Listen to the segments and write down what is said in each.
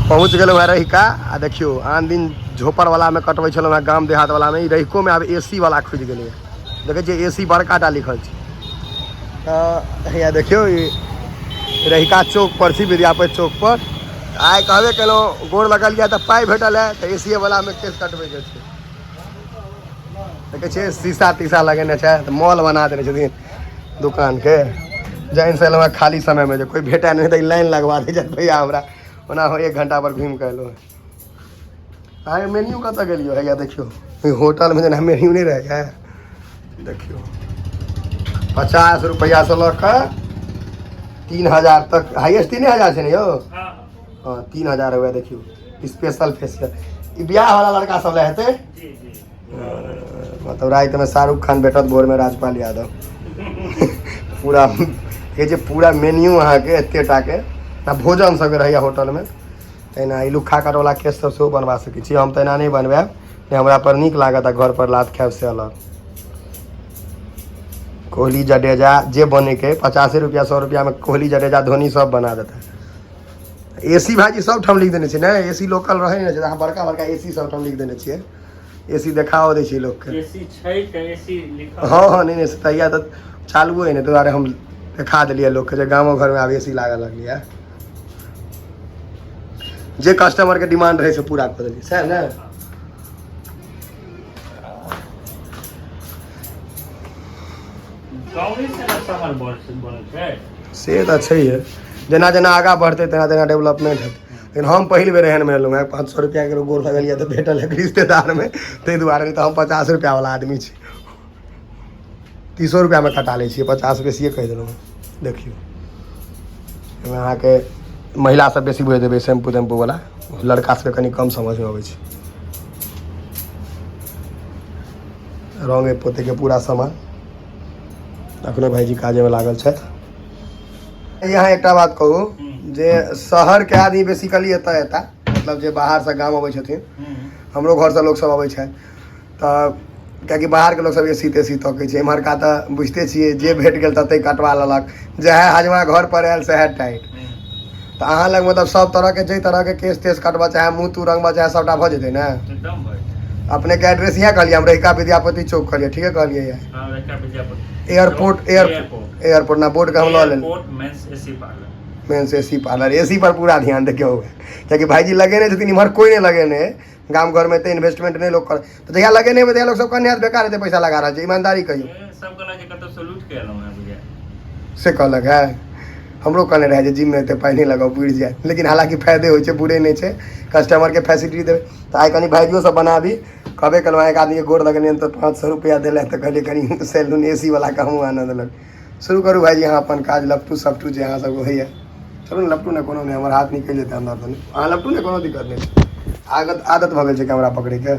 पहुँच गेलहुँ हेँ रहिका। आ देखियौ, आन दिन झोपड़वलामे कटबै छलहुँ हेँ, गाम देहातवलामे। ई रहिकोमे आब ए सी वाला खुजि गेलैए। देखै छियै, ए सी बड़का टा लिखल छै। तऽ हैया देखियौ, ई रहिका चौक पर छी, विद्यापति चौक पर। आइ कहबे केलहुँ, गोर लगलियै तऽ पाइ भेटल है, तऽ ए सी वलामे केश कटबैके छै। देखै छियै, शीशा तीसा लगेने छै, तऽ मॉल बना देने छथिन दुकानके। जहन से एलहुँ हँ खाली समयमे, जे कोइ भेटै नहि तऽ लाइन लगवा दै छथि भैया हमरा। ओना हम 1 घंटा पर घुमि कऽ एलहुँ। अहाँके मेन्यू कतऽ गेलियो? हैया देखियौ, होटलमे जेना मेन्यू नहि रहै। देखियौ, 50 रुपैआसँ लऽ कऽ 3000 तक। हाइएस्ट 3000 छै ने यौ? हँ, 3000 हुए। देखियौ, स्पेशल फेसियल, ई बियाह वाला लड़का सब लए हेतै। मतलब रातिमे शाहरुख खान भेटत, भोरमे राजपाल यादव। पूरा कहै छै, पूरा मेन्यू अहाँके एते टाके आ भोजन सबके रहैया होटलमे। तहिना ई लुक्खा काटवला केश सब सेहो बनवा सकै छी। हम तऽ एना नहि बनवायब, नहि हमरा पर नीक लागत आ घर पर लात खायब से अलग। कोहली, जडेजा जे बनैके, 50 रुपैआ, 100 रुपैआमे कोहली, जडेजा, धोनी सब बना देतै। ए सी भाइजी सब ठाम लिख देने छै ने? ए सी लोकल रहै ने छै, अहाँ बड़का बड़का ए सी सब ठाम लिख देने छियै। ए सी देखाओ दै छै लोकके। एसी छै तऽ एसी लिखल। हँ, नहि नहि, से तहिया तऽ चालुओ हइ ने, ताहि दुआरे हम देखा देलियै लोकके जे गामो घरमे आब ए सी लागऽ लगलैए। जे कस्टमरके डिमांड रहै से पूरा कऽ देलियै, सएह ने? गाँवे से ने शहर बनै छै। से तऽ छैहे। जेना जेना आगाँ बढ़तै, तेना तेना डेवलपमेंट हेतै। लेकिन हम पहिल बेर एहनमे एलहुँ हेँ। 500 रुपैआके गोर लगलियै तऽ भेटल एक रिश्तेदारमे, ताहि दुआरे। नहि तऽ हम 50 रुपैआवला आदमी छी। 30 रुपैआमे कटा लै छियै, 50 बेसिए कहि देलहुँ। देखियौ, एहिमे अहाँके महिला सब बेसी बुझि देबै शैम्पू तैम्पूवला, लड़का सबके कनि कम समझमे अबै छै। रङ्गे पोतैके पूरा सामान। अखनो भाईजी काजेमे लागल छथि। यहाँ एकटा बात कहू जे शहरके आदमी बेसिकली एतऽ एता, मतलब जे बाहरसँ गाम अबै छथिन, हमरो घरसँ लोकसब अबै छथि, तऽ कियाकि बाहरके लोकसब ए सी तेसी तकै छै। एम्हरका तऽ बुझिते छियै, जे भेट गेल तते कटवा लेलक। जएह हजमा घर पर आयल सएह टाइट। तऽ अहाँ लग मतलब सब तरहके, जाहि तरहके केश तेश कटबऽ चाहे, मुँह तू रंगबऽ चाहे, सबटा भऽ जेतै ने? एकदम भाई। अपनेके एड्रेस इएह कहलियै हम, रहिका विद्यापति चौक कहलियै, ठीके कहलियै? हाँ, Rahika Vidyapati. Airport, airport. Airport ना, बोर्ड के हम लऽ लेल। Airport, men's AC parlour. Men's AC parlour. AC पर पूरा ध्यान देखियौ, कियाकि भाईजी लगेने छथिन, इम्हर कोइ नहि लगेने है। गाम घरमे एते इन्वेस्टमेंट नहि लोक कर, तऽ जहिया लगेने हेबै तहिया लोक सब कहने हैत, बेकार एते पैसा लगा रहल छै। ईमानदारी कहियौ। सब कहलक जे कतौ से लूट के एलहुँ हेँ बुझाय। से कहलक है? हमरो कहने रहै जे जिममे एते पाइ नहि लगाउ, बुड़ि जायत। लेकिन हालाँकि फायदे होइ छै, बुड़े नहि छै। कस्टमरके फैसिलिटी देबै तऽ आइ कनि भाइजियो सब बनाबी। कहबे केलहुँ, एक आदमीके गोर लगलियनि तऽ 500 रुपैआ देलथि, तऽ कहलियै कनि सैलून ए सी वला के हमहूँ आनन्द लग शुरू करू। भाइजी, अहाँ अपन काज लपटू सपटू जे अहाँ सबके होइए। चलू ने, लपटू ने, कोनो नहि, हमर हाथ निकलि जेतै अन्दर तऽ नहि। अहाँ लपटू ने, कोनो दिक्कत नहि छै। आदत आदत भऽ गेल छै कैमरा पकड़ैके।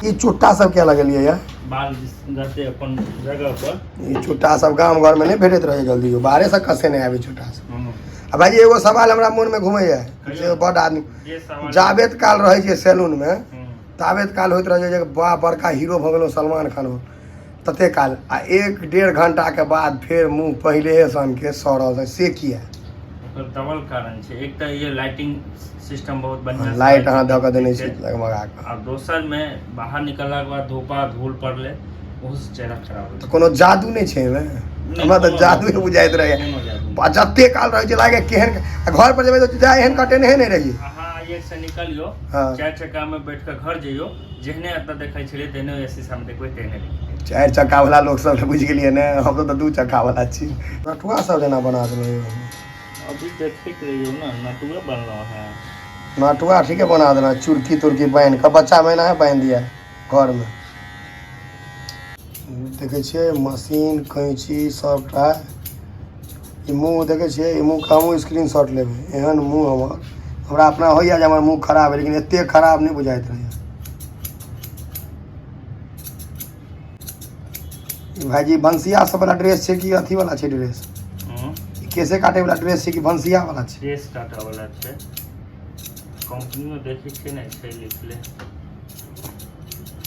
ई चुट्टा सब किया लगेलियै ये? बाल रहते अपन जगह पर। ई चुट्टा सब गाम घरमे नहि भेटैत रहै जल्दी, बाहरे से कसे नहि आबै चुट्टा सब। आ भाईजी, एगो सवाल हमरा मोनमे घुमैया जे बड आदमी जे सवाल। जाबेत काल रहै छै सैलूनमे, ताबेत काल होइत रहै छै जे वाह, बड़का हीरो भऽ गेलहुँ, सलमान खान हो तते काल। आ एक डेढ़ घंटाके बाद फेर मुँह पहिले सनके सड़ल, से किया? ओकर डबल कारण छै। एक तऽ ये लाइटिंग सिस्टम बहुत बढ़िया। लाइट अहाँ धऽ कऽ देने छी लगमगा कऽ। आ दोसर मे बाहर निकलला के बाद धूपा धूल पड़ले, ओहू से चेहरा खराब होइ तऽ कोनो जादू नहि छै एहिमे? छै। हमरा तऽ कोनो जादू बुझाइत रहैया। कोनो जादू नहि। आ जते काल रहै छै, लागे केहन, आ घर पर जेबै तऽ जा, एहन कटेने नहि रहियै। अहाँ एक से निकलियो, चारि चक्का में बैठ के घर जइयो, जेहने एतऽ देखै छलियै तेहने ओहि शीशा में देखबै, तेहने देखबै। चारि चक्का वाला लोक सब बुझि गेलियै ने, हम तऽ दू चक्का वाला छी। नटुआ सब जेना बना देलहुँ यौ। अभी देखैत रहियौ ने, नटुए बनलो है। नटुआ ठीके बना देलहुँ, चुरकी तुरकी बान्हि कऽ। बच्चा मे एनाहे बान्हि दिया घरमे। देखै छियै, मशीन, कैंची सबटा। ई मुँह देखै छियै? ई मुँहके हमहूँ स्क्रीन शॉट लेबै। एहन मुँह हमर, हमरा अपना होइए जे हमर मुँह खराब है, लेकिन एते खराब नहि बुझाइत रहैए। ई भाईजी, भनसिया सब वाला ड्रेस छै कि अथी वाला छै ड्रेस? केसे काटे वाला ड्रेस छै कि भनसिया वाला छै? केस काटऽ वाला छै। कंपनियो देखै छियै ने, छै लिखले।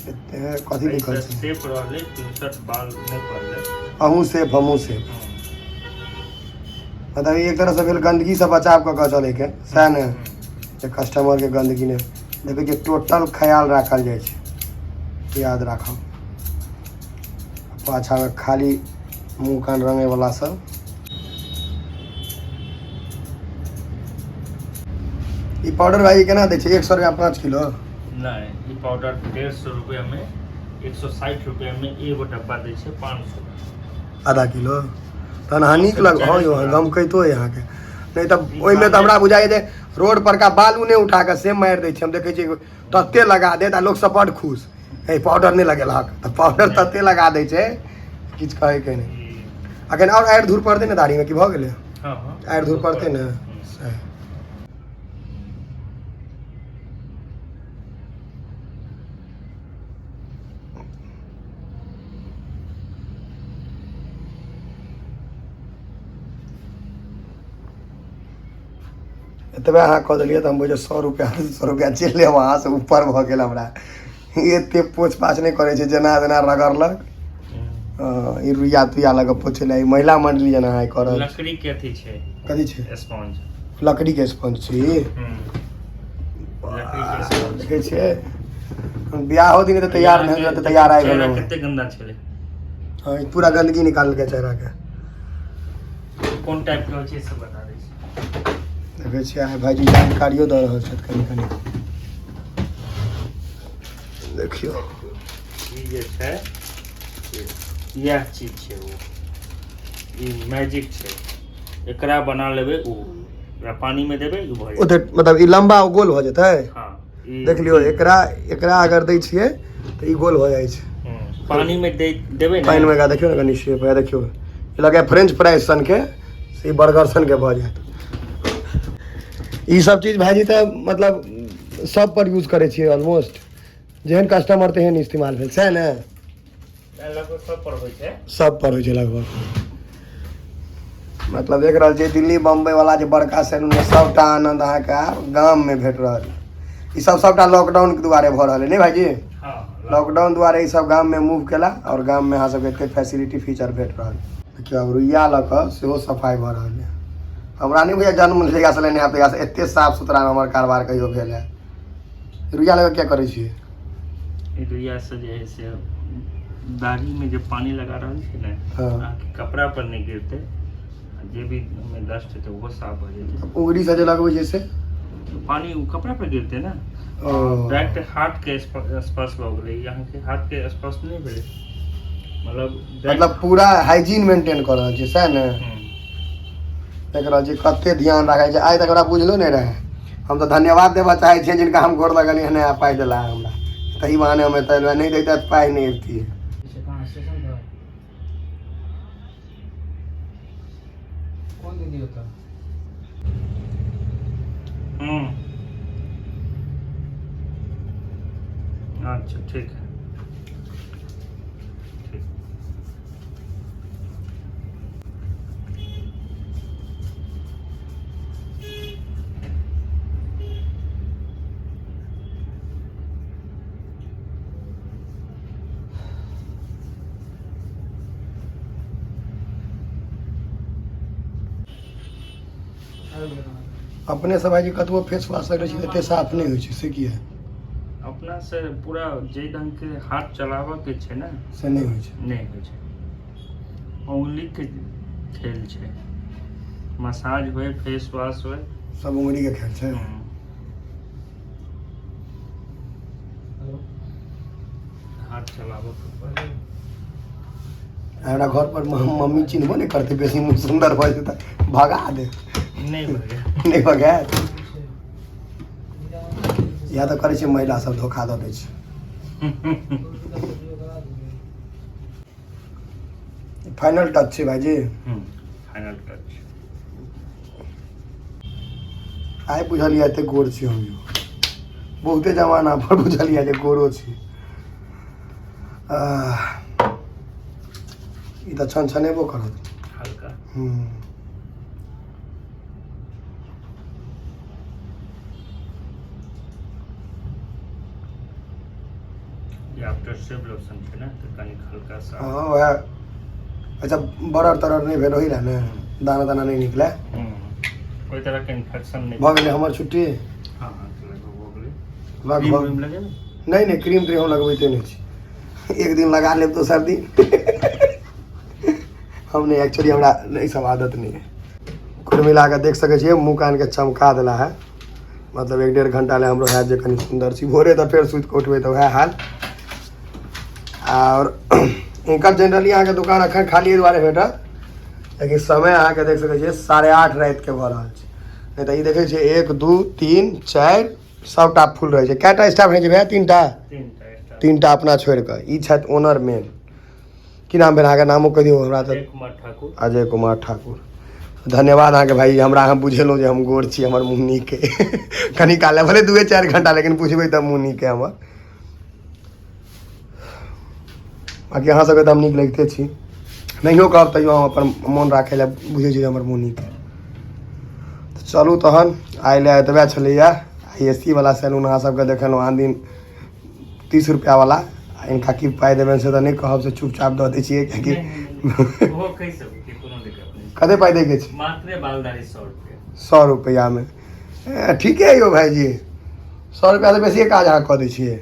एते कथी लिखल छै? सेफ रहलै, 63 बाल नहि पड़लै। अहूँ सेफ, हमहूँ सेफ। मतलब एक तरहसँ भेल गन्दगीसँ बचाव कऽ कऽ चलैके, सएह ने? जे कस्टमरके गन्दगी नहि देखै छियै, टोटल ख्याल राखल जाइ छै, याद राखब। पाछामे खाली मुँह कान रंगैवला सब। ई पाउडर भाई केना दै छै? 100 रुपया 5 किलो? नहि, ई पाउडर 150 रुपैआमे, 160 रुपैआमे एगो डब्बा दै छै, 500। आधा किलो तहन अहाँ नीक लग। हँ यौ, गमकैतो अइ अहाँके। नहि तऽ ओहिमे तऽ हमरा बुझाइए जे रोड परका बालू नहि उठा कऽ से मारि दै छै। हम देखै छियै तते लगा देत आ लोक सब बड्ड खुश, हे पाउडर नहि लगेलक तऽ पाउडर तते लगा दै छै, किछु कहैके नहि। अखन आओर आड़ि धूर पड़तै ने दाढ़ीमे कि भऽ गेलै? हँ हँ। आड़ि धूर पड़तै ने? सएह। एतबे अहाँ कऽ देलियै तऽ हम बुझियौ 100 रुपैआ, 100 रुपैआ चलि लेब अहाँसँ ऊपर भऽ गेल। हमरा एते पोछ पाछ नहि करै छै, जेना जेना रगड़लक। ई रुइया तुइया लऽ कऽ पोछै लए ई महिला मंडली जेना अहाँ कऽ रहल छी। लकड़ी के अथी छै। कथी छै? स्पॉन्ज। लकड़ी के स्पंज छै ई? लकड़ी के स्पॉन्ज। देखै छियै, बियाहो दिन तऽ तैयार नहि भेल तऽ तैयार आबि चेहरा गेलहुँ। कते गंदा छलै। हँ, ई पूरा गन्दगी निकाललकै चेहरा के। कोन टाइप के होइ छै से बता दै छी। देखै छियै, आइ भाईजी जानकारियो दऽ रहल छथि कनि कनि। देखियौ, ई जे छै इएह चीज छै, ओ ई मैजिक छै। एकरा बना लेबै, ओ एकरा पानी में देबै, ओ भऽ जेतै। ओते मतलब ई लम्बा गोल भऽ जेतै? हँ। देख लियौ, एकरा एकरा अगर दै छियै तऽ ई गोल भऽ जाइ छै। पानी में दे देबै ने। पानिमे एकरा देखियौ ने कनि शेप है, देखियौ, ई लगैए फ्रेंच फ्राइज सनके से बर्गर सनके भऽ जायत। ई सब चीज भाईजी तऽ मतलब सब पर यूज करै छियै ऑलमोस्ट, जेहन कस्टमर तेहन इस्तेमाल भेल, सएह ने? लगभग सब पर होइ छै। सब पर होइ छै लगभग। मतलब देख रहल छियै, दिल्ली बम्बई वाला जे बड़का सैलून है, सबटा आनंद अहाँके आब गाममे भेट रहल। ई सब सबटा लॉकडाउन के दुआरे भऽ रहल है, नहि भाईजी? हँ। लॉकडाउन दुआरे ई सब गाममे मूव केला आओर गाममे अहाँ सबके एते फैसिलिटी फीचर भेट रहल। देखियौ, आब रुइया लऽ कऽ सेहो सफाइ भऽ रहल है। हमरा नहि बुझाइ जन्म जहियासँ लेने आब तहियासँ एते साफ सुथरामे हमर कारोबार कहियो भेल है। रुइया लऽ कऽ किया करै छियै? ई रुइया से जे है से दाढ़ी में जे पानी लगा रहल छै ने, अहाँके कपड़ा पर नहि गिरतै, आ जे भी ओहिमे डस्ट हेतै ओहो साफ भऽ जेतै। उंगली से जे लगबै छै से? पानी ओ कपड़ा पर गिरतै ने। ओ। डायरेक्ट हाथ के स्पर्श भऽ गेलै। ई अहाँके हाथ के स्पर्श नहि भेलै, मतलब मतलब पूरा हाइजीन मेंटेन कऽ रहल छियै, सएह ने? देख रहल छी कते ध्यान राखै छै। आइ तक हमरा बुझलो नहि रहै। हम तऽ धन्यवाद देबऽ चाहै छियै जिनका हम गोर लगलियै हन, पाइ देला हमरा, तही बहाने हम एतऽ एलहुँ, नहि दैते तऽ पाइ नहि अबितियै। कहाँ स्टेशन पर? कौन दीदी होता? अच्छा, ठीक है, ठीक। अपने सब भाईजी कतबो फेस वॉश लगै छै, एते साफ नहि होइ छै, से किया? अपना से पूरा जे ढंग के हाथ चलाबऽ के छै ने, से नहि होइ छै। नहि होइ छै। उंगली के खेल छै, मसाज होय, फेस वॉश होय। सब उंगली के खेल छै। हेलो। हाथ चलाबऽ के पड़ै। हमरा घर पर मम्मी चिन्हबो नहि करतै, बेसी मुँह सुन्दर भऽ जेतै तऽ भगा दे। नहि भऽ गेल। नहि भगायत। इएह तऽ करै छै महिला सब, धोखा दऽ दै छै। फाइनल टच छै भाईजी? Final touch. आइ बुझलियै एते गोर छी हम यौ, बहुते जमाना पर बुझलियै जे गोरो छी। आह, ई तऽ छन छनेबो करत। हल्का। ई आफ्टर शेव लोशन छै ने, तऽ कनि हल्का सा। हँ, वएह। अच्छा, बरर तरर नहि भेल ओहि लए ने, दाना दाना नहि निकले? कोइ तरहके इन्फेक्शन नहि। भऽ गेलै हमर छुट्टी? हँ हँ, लगभग भऽ गेलै। लगभग। क्रीम उरीम लगेबै? नहि नहि, क्रीम त्रीम हम लगबैते नहि छी। एक दिन लगा लेब, दोसर दिन हम नहि। एक्चुअली हमरा ई सब आदत नहि है। कुल मिला कऽ देख सकै छियै, मुँह कानके चमका देला है। मतलब 1-1.5 घंटा ले हमरो हैत जे कनि सुन्दर छी। भोरे तऽ फेर सुति कऽ उठबै तऽ वएह हाल। आओर हिनकर जनरली अहाँके दोकान एखन खाली एहि दुआरे भेटत, लेकिन समय अहाँके देख सकै छियै, 8:30 रातिके भऽ रहल छै। नहि तऽ ई देखै छियै, एक, दू, तीन, चारि, सभटा फुल रहै छै। कएटा स्टाफ रहै छै भैया? तीनटा? तीनटा स्टाफ। तीनटा, अपना छोड़ि कऽ। ई छथि ओनर मेन। की नाम भेल अहाँके? नामो कहि दियौ हमरा तऽ। अजय कुमार ठाकुर। अजय कुमार ठाकुर। धन्यवाद अहाँके भाई, हमरा अहाँ बुझेलहुँ जे हम गोर छी, हमर मुँह नीक अइ। कनि काल भले 2-4 घंटा, लेकिन बुझबै तऽ मुँह नीक अइ हमर। बाँकी अहाँ सबके तऽ हम नीक लगिते छी। नहियो कहब तैयो हम अपन मोन राखै लए बुझै छी जे हमर मुँह नीक अइ। तऽ चलू तहन, आइ लए एतबे छलैए। एसी वाला सैलून अहाँ सबके देखेलहुँ। आन दिन 30 रुपैआवला। आ हिनका की पाइ देबनि से तऽ नहि कहब, से चुपचाप दऽ दै छियै, किएकि नहि, ओहो कहि सकै छी, कोनो दिक्कत नहि। कते पाइ दैके छै? मात्रे बाल दाढ़ी 100 रुपया। 100 रुपैआमे ठीके यौ भाइजी, 100 रुपैआ तऽ बेसिए काज अहाँ कऽ दै छियै।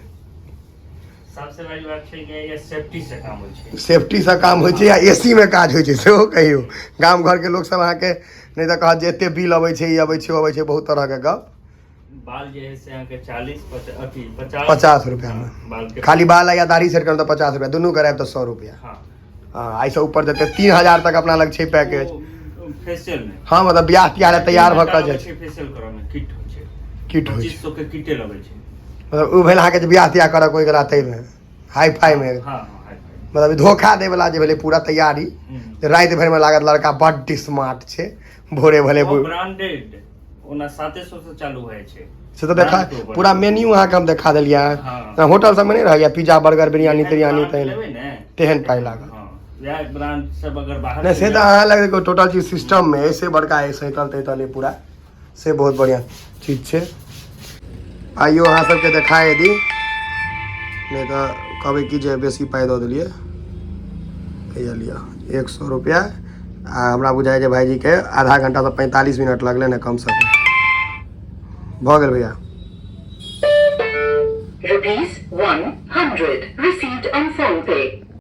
सबसे बड़ी बात छै कि ये सेफ्टी से काम होइ छै। सेफ्टीसँ काम होइ छै आ एसीमे काज होइ छै, सेहो कहियौ। गाम घरके लोकसभ अहाँके नहि तऽ कहत जे एते बिल अबै छै, ई अबै छै, ओ अबै छै, बहुत तरहके गप। बाल जे है से अहाँके 40, अथी 50। 50 रुपैआमे। बाल के। खाली बाल या दाढ़ी सेट करब तऽ 50 रुपैआ, दुनू करायब तऽ 100 रुपैआ। हाँ। हँ, एहिसँ ऊपर जेतै, 3000 तक अपना लग छै पैकेज। फेशियल मे। हँ, मतलब बियाह तियाह लए तैयार भऽ कऽ जाइ छै। फेशियल करऽ मे किट होइ छै। किट होइ छै। 2500 के किटे लगै छै। मतलब ओ भेल अहाँके जे बियाह तियाह करऽ कोइ गेला ताहिमे हाई फाईमे। हँ हँ हाई फाई। मतलब धोखा दै वला जे भेलै पूरा तैयारी, जे राति भरिमे लागत लड़का बड्ड स्मार्ट छै, भोरे भले ब्रांडेड ओना 700 से चालू होइ छै। से तऽ देखा ब्रांड के ऊपर। पूरा मेन्यू अहाँके हम देखा देलियै। होटल सबमे नहि रहैया pizza, burger, biryani Tiryani, brand तेहन लेबै ने। तेहन पाइ लागत। हँ, वएह ब्रांड सब अगर बाहर नहि, से तऽ अहाँ लग टोटल चीज सिस्टममे ऐसे बड़का अइ, सैतल तैतल अइ पूरा, से बहुत बढ़िआँ चीज छै। आइयो अहाँ सबके देखा दी, नहि तऽ कहबै कि जे बेसी पाइ दऽ देलियै। हैया लिअ 100 रुपैआ। आ हमरा बुझाइ जे भाइजीके आधा घंटा तऽ 45 मिनट लगलै ने कमसँ कम। भऽ गेल भैया। Rupees 100 received on phone pay.